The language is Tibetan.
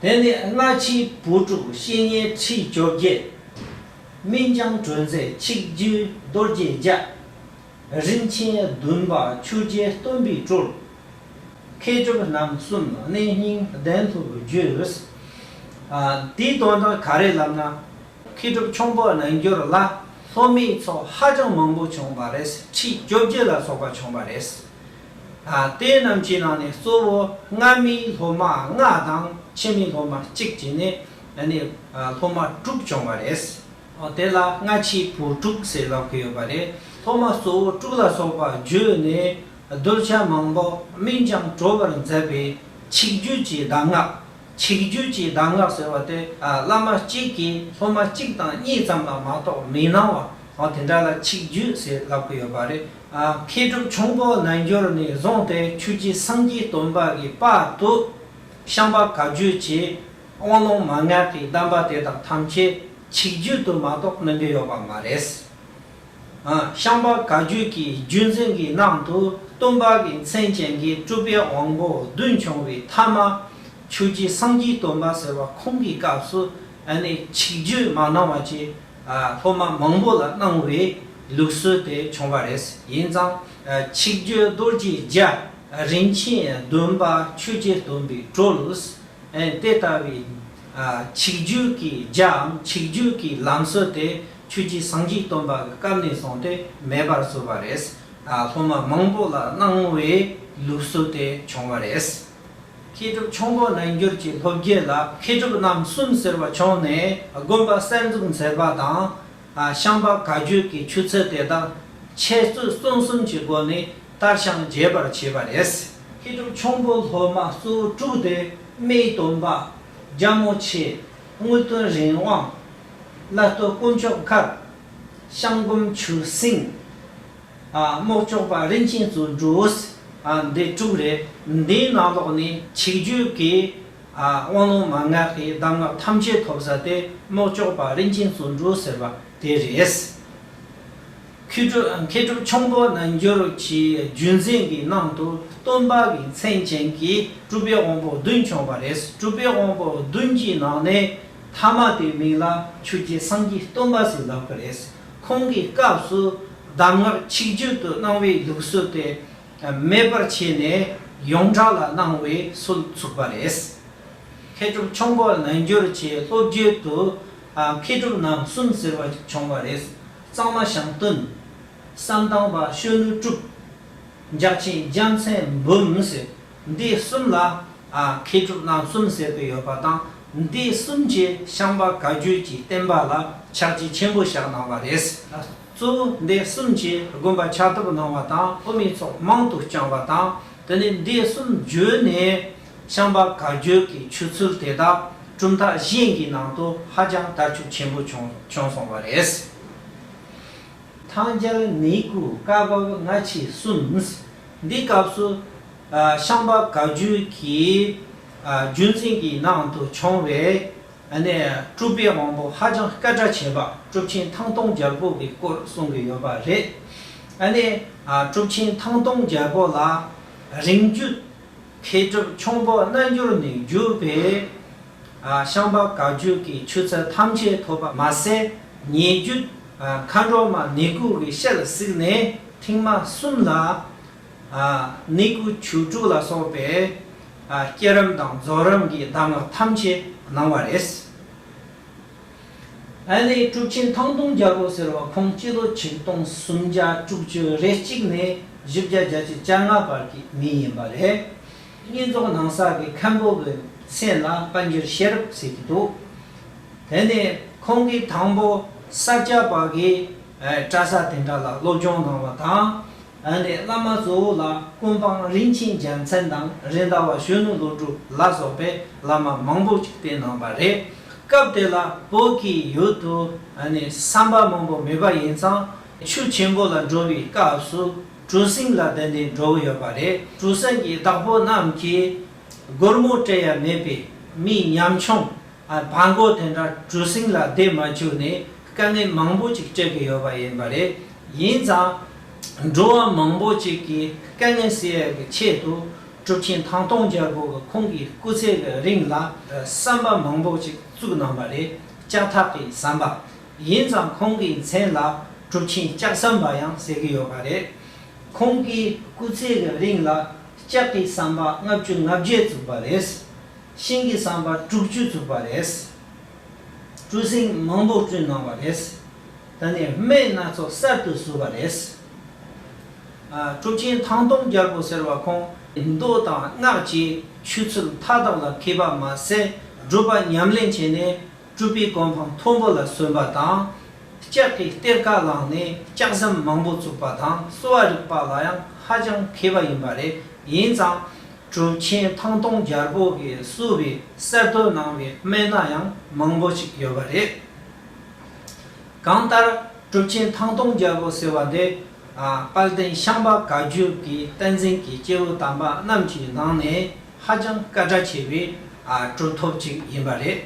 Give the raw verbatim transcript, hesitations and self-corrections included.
དེ་ནས་སྔ་ཕྱིའི་བུ་ཕྲུག་བཤེས་གཉེན་ཁྲི་བཅོ་བརྒྱད། སྨིན་ཀྱང་གྲོལ་མཛད་ཆིག་བརྒྱུད་རྡོ་རྗེ་རྒྱ། རིན་ཆེན་བདུན་པ་ཆོས་རྗེ་སྟོན་པའི་སྤྲུལ། མཁས་གྲུབ་རྣམ་གསུམ་གནས་རྙིང་གདན་དུ་བརྒྱུད། ཨ། དེའི་དོན་དག་ག་རེ་ལབ་ན། མཁས་གྲུབ་ཁྱུང་པོ་རྣལ་འབྱོར་ལ་སློབ་མའི་ཚོགས་ཧ་ཅང་མང་པོ་བྱུང་བ་རེད། ཁྲི་བཅོ་བརྒྱད་ལ་སོགས་པ་བྱུང་བ་རེད། ཨ། དེ་རྣམས་ཀྱི་ནང་ནས་གཙོ་བོ་སྔ་མའི་སློབ་མ་ལྔ་དང་ཕྱི་མའི་སློབ་མ་གཅིག་བྱས་ནས་ཨ་ནི་ཨ་སློབ་མ་དྲུག་བྱུང་བ་རེད། ཨོ། དེ་ལ་སྔ་ཕྱིའི་བུ་དྲུག་ཟེར་ལབ་ཀྱི་ཡོད་པ་རེད། སློབ་མ་གཙོ་བོ་དྲུག་ལ་སོགས་པ་བརྒྱུད་ནས་གདུལ་བྱ་མང་པོ་སྨིན་ཀྱང་གྲོལ་བར་མཛད་པའི་ཆིག་བརྒྱུད་ཀྱི་གདམས་ངག་ཆིག་བརྒྱུད་ཀྱི་གདམས་ངག་ཟེར་བ་དེ། ཨ། བླ་མ་གཅིག་གིས་སློབ་མ་གཅིག་དང་གཉིས་ཙམ་ལ་མ་གཏོགས་མི་གནང་བ། ཨ། དེ་འདྲ་ལ་ཆིག་བརྒྱུད་ཟེར་ལབ་ཀྱི་ཡོད་པ་རེད། ཨ། མཁས་གྲུབ་ཁྱུང་པོ་རྣལ་འབྱོར་ནས་བཟུང་སྟེ་ཆོས་རྗེ་སངས་རྒྱས་སྟོན་པ་གི་བར་དུ་ཤངས་པ་བཀའ་བརྒྱུད་ཀྱི་དབང་ལུང་མན་ངག་གི་གདམས་པ་དེ་དག་ཐམས་ཅད་ཆིག་བརྒྱུད་དུ་མ་གཏོགས་སྣོན་གྱི་ཡོད་པ་མ་རེད། ཨ། ཤངས་པ་བཀའ་བརྒྱུད་ཀྱི་བརྒྱུད་འཛིན་གྱི་ནང་དུ་སྟོན་པ་གི་མཚན་ཅན་གྱི་སྤྲུལ་པའི་དབང་པོ་བདུན་བྱུང་བའི་ཐ་མ་ཆོས་རྗེ་སངས་རྒྱས་སྟོན་པ་ཟེར་བ་ཁོང་གི་སྐབས་སུ་ཨ་ནི་ཆིག་བརྒྱུད་མ་གནང་བ་བཅས། ཨ། སློབ་མ་མང་པོ་ལ་གནང་བའི་ལུགས་སྲོལ་དེ་བྱུང་བ་རེད། ཡིན་ཙང་། ཨ། ཆིག་བརྒྱུད་རྡོ་རྗེ་རྒྱ། རིན་ཆེན་བདུན་པ་ཆོས་རྗེ་སྟོན་པའི་སྤྲུལ། ཨེ། དེ་ལྟ་བུའི། ཨ། ཆིག་བརྒྱུད་ཀྱི་རྒྱའམ་ཆིག་བརྒྱུད་ཀྱི་ལམ་སྲོལ་དེ་ཆོས་རྗེ་སངས་རྒྱས་སྟོན་པ་གི་སྐབས་ནས་བཟུང་སྟེ་མེད་པར་བཟོས་པ་རེད། ཨ། སློབ་མ་མང་པོ་ལ་གནང་བའི་ལུགས་སྲོལ་དེ་བྱུང་བ་རེད། མཁས་གྲུབ་ཁྱུང་པོ་རྣལ་འབྱོར་གྱི་སློབ་བརྒྱུད་ལ་མཁས་གྲུབ་རྣམ་གསུམ་ཟེར་བ་བྱུང་ནས་དགོན་པ་གསར་འཛུགས་མཛད་པ་དང་། ཨ། ཤངས་པ་བཀའ་བརྒྱུད་ཀྱི་ཆོས་ཚུལ་དེ་དག་འཆད་རྩོད་རྩོམ་གསུམ་གྱི་སྒོ་ནས་དར་ཞིང་རྒྱས་པར་བྱས་པ་རེད། མཁས་གྲུབ་ཁྱུང་པོའི་སློབ་མ་གཙོ་བོ་དྲུག་སྟེ། སྨན་སྟོན་པ། རྒྱལ་མོ་ཆེ། དངོས་སྟོན་རིན་དབང་། བླ་སྟོད་དཀོན་མཆོག་མཁར། ཤངས་སྒོམ་ཆོས་སེང་། ཨ། རྨོག་ལྕོག་པ་རིན་ཆེན་བརྩོན་འགྲུས། ཨ། འདི་དྲུག་རེད། འདིའི་ནང་ལོགས་ནས་ཆིག་བརྒྱུད་ཀྱི། ཨ། དབང་ལུང་མན་ངག་གི་གདམས་ངག་ཐམས་ཅད་ཐོབ་ས་དེ་རྨོག་ལྕོག་པ་རིན་ཆེན་བརྩོན་འགྲུས་ཟེར་བ་དེ་རེད། མཁས་གྲུབ། མཁས་གྲུབ་ཁྱུང་པོ་རྣལ་འབྱོར་གྱི་བརྒྱུད་འཛིན་གྱི་ནང་དུ་སྟོན་པ་གི་མཚན་ཅན་གྱི་སྤྲུལ་པའི་དབང་པོ་བདུན་བྱུང་བ་རེད། སྤྲུལ་པའི་དབང་པོ་བདུན་གྱི་ནང་ནས་ཐ་མ་དེའི་མིང་ལ་ཆོས་རྗེ་སངས་རྒྱས་སྟོན་པ་ཟེར་ལབ་ཀྱི་རེད། ཁོང་གི་སྐབས་སུ་གདམས་ངག་ཆིག་བརྒྱུད་དུ་གནང་བའི་ལུགས་སྲོལ་དེ་མེད་པར་བྱས་ནས་ཡོངས་གྲགས་ལ་གནང་བའི་སྲོལ་ཚུགས་པ་རེད། མཁས་གྲུབ་ཁྱུང་པོ་རྣལ་འབྱོར་གྱི་སློབ་བརྒྱུད་དུ། ཨ། མཁས་གྲུབ་རྣམ་གསུམ་ཟེར་བ་བྱུང་བ་རེད། གཙང་མ་ཞང་སྟོན། བསམ་གཏན་པ་གཞོན་ནུ་གྲུབ། འཇག་ཆེན་རྒྱལ་མཚན་འབུམ་ཟེར། འདི་གསུམ་ལ། ཨ། མཁས་གྲུབ་རྣམ་གསུམ་ཟེར་གྱི་ཡོད་པ་དང་། འདི་གསུམ་གྱིས་ཤངས་པ་བཀའ་བརྒྱུད་ཀྱི་བསྟན་པ་ལ་ཆག་སྐྱེད་ཆེན་པོ་བཞག་གནང་བ་རེད། གཙོ་བོ་འདི་གསུམ་གྱིས་དགོན་པ་ཕྱག་བཏབ་གནང་བ་དང་སློབ་མའི་ཚོགས་མང་དུ་བསྐྱངས་པ་དང་། དེ་ནས་འདི་གསུམ་བརྒྱུད་ནས་ཤངས་པ་བཀའ་བརྒྱུད་ཀྱི་ཆོས་ཚུལ་དེ་དག་གྲུབ་མཐའ་གཞན་གྱི་ནང་དུ་ཧ་ཅང་དར་ཁྱབ་ཆེན་པོ་བྱུང་བྱུང་སོང་བ་རེད། ཐང་རྒྱལ་ནེའུ་ཀུ་བཀའ་བབས་སྔ་ཕྱི་གསུམ། འདིའི་སྐབས་སུ། ཨ། ཤངས་པ་བཀའ་བརྒྱུད་ཀྱི། ཨ། བརྒྱུད་འཛིན་གྱི་ནང་དུ་བྱུང་བའི། ཨ་ནི་སྤྲུལ་པའི་དབང་པོ་ཧ་ཅང་སྐད་གྲགས་ཆེ་བ་གྲུབ་ཆེན་ཐང་སྟོང་རྒྱལ་པོ་གི་སྐོར་གསུང་གི་ཡོད་པ་རེད། ཨ་ནི། ཨ། གྲུབ་ཆེན་ཐང་སྟོང་རྒྱལ་པོ་ལ་རིང་བརྒྱུད། མཁས་གྲུབ་ཁྱུང་པོ་རྣལ་འབྱོར་ནས་བརྒྱུད་པའི། ཨ། ཤངས་པ་བཀའ་བརྒྱུད་ཀྱི་ཆོས་ཚུལ་ཐམས་ཅད་ཐོབ་པ་མ་ཟད། ཉེ་བརྒྱུད། ཨ། མཁའ་འགྲོ་མ་ནེའུ་ཀུ་གི་ཞལ་གཟིགས་ནས་ཐེངས་མ་གསུམ་ལ། ཨ། ནེའུ་ཀུ་ཆོས་དྲུག་ལ་སོགས་པའི། ཨ། བསྐྱེད་རིམ་དང་རྫོགས་རིམ་གྱི་གདམས་ངག་ཐམས་ཅད་གནང་བ་རེད། ཨ་ནི་གྲུབ་ཆེན་ཐང་སྟོང་རྒྱལ་པོ་ཟེར་བ་ཁོང་སྤྱི་ལོ་ཆིག་སྟོང་སུམ་བརྒྱ་དྲུག་ཅུ་རེ་གཅིག་ནས་བཞི་བརྒྱ་བརྒྱད་ཅུ་གྱ་ལྔ་བར་གྱི་མི་ཡིན་པ་རེད། བསྙེན་རྫོགས་གནང་ས་གི་མཁན་པོ་གི་མཚན་ལ་དཔལ་འབྱོར་ཤེས་རབ་ཟེར་གྱི་འདུག་དེ་ནས་ཁོང་གིས་དང་པོ་ས་སྐྱ་པ་གི་གྲྭ་ས་དེ་འདྲ་ལ་སློབ་སྦྱོང་གནང་བ་དང་། ཨ་ནི་བླ་མ་གཙོ་བོ་ལ་ཀུན་སྤངས་རིན་ཆེན་རྒྱལ་མཚན་དང་རེད་མདའ་བ་གཞོན་ནུ་བློ་གྲོས་ལ་སོགས་པའི་བླ་མ་མང་པོ་ཅིག་བསྟེན་གནང་བ་རེད། སྐབས་དེ་ལ་བོད་ཀྱི་ཡུལ་དུ་ཨ་ནི་བསམ་པ་མང་པོ་མེད་པ་ཡིན་ཙང་ཆོས་ཆེན་པོ་ལ་འགྲོ་བའི་སྐབས་སུ་གྲུ་གཟིངས་ལ་བསྡད་ནས་འགྲོ་གི་ཡོད་པ་རེད། གྲུ་གཟིངས་ཀྱི་བདག་པོ་རྣམས་ཀྱིས་སྒོར་མོ་སྤྲད་ཡ་མེད་པས་མི་ཉམ་ཆུང་། ཨ། བར་མགོ་དེ་འདྲ་གྲུ་གཟིངས་ལ་བསྡད་མ་བཅུག་ནས་དཀའ་ངལ་མང་པོ་ཅིག་སྤྲད་ཀྱི་ཡོད་པ་ཡིན་པ་རེད། ཡིན་ཙང་། འགྲོ་བ་མང་པོ་ཅིག་གི་དཀའ་ངལ་སེལ་ཡག་གི་ཆེད་དུ་ གྲུབ་ཆེན་ཐང་སྟོང་རྒྱལ་པོ་གིས་ཁོང་གི་སྐུ་ཚེ་གི་རིང་ལ་ཨ་ཟམ་པ་མང་པོ་ཅིག་བཙུགས་གནང་བ་རེད། ལྕགས་ཐག་གི་ཟམ་པ། ཡིན་ཙང་ཁོང་གི་མཚན་ལ་གྲུབ་ཆེན་ལྕགས་ཟམ་པ་ཡང་ཟེར་གྱི་ཡོད་པ་རེད། ཁོང་གི་སྐུ་ཚེ་གི་རིང་ལ་ལྕགས་ཀྱི་ཟམ་པ་ལྔ་བཅུ་ང་བརྒྱད་བཙུགས་པ་རེད། ཤིང་གི་ཟམ་པ་དྲུག་ཅུ་བཙུགས་པ་རེད། གྲུ་གཟིངས་མང་པོ་བསྐྲུན་གནང་བ་རེད། ད་ནི་སྨན་སྣ་ཚོགས་གསར་དུ་བཟོས་པ་རེད། ཨ་གྲུབ་ཆེན་ཐང་སྟོང་རྒྱལ་པོ་ཟེར་བ་ཁོང་མདོ་དང་སྔགས་ཀྱི་ཆོས་ཚུལ་མཐའ་དག་ལ་མཁས་པ་མ་ཟད། སྒྲུབ་པ་ཉམས་ལེན་བྱས་ནས་སྤྲུལ་པའི་གོ་འཕང་མཐོན་པོ་ལ་སོན་པ་དང་། ལྕགས་ཀྱི་གཏེར་ཁ་བླངས་ནས་ལྕགས་ཟམ་མང་པོ་བཙུགས་པ་དང་། གསོ་བ་རིག་པ་ལ་ཡང་ཧ་ཅང་མཁས་པ་ཡིན་པ་རེད། ཡིན་ཙང་གྲུབ་ཆེན་ཐང་སྟོང་རྒྱལ་པོ་གིས་གསོ་བའི་གསར་གཏོད་གནང་བའི་སྨན་སྣ་ཡང་མང་པོ་ཞིག་ཡོད་པ་རེད། གང་ལྟར་གྲུབ་ཆེན་ཐང་སྟོང་རྒྱལ་པོ་ཟེར་བ་འདི་ཨ་དཔལ་ལྡན་ཤངས་པ་བཀའ་བརྒྱུད་ཀྱི་བསྟན་འཛིན་གྱི་སྐྱེས་བུ་དམ་པ་རྣམས་ཀྱི་ནང་ནས་ཧ་ཅང་སྐད་གྲགས་ཆེ་བའི་ཨ་གྲུབ་ཐོབ་ཅིག་ཡིན་པ་རེད།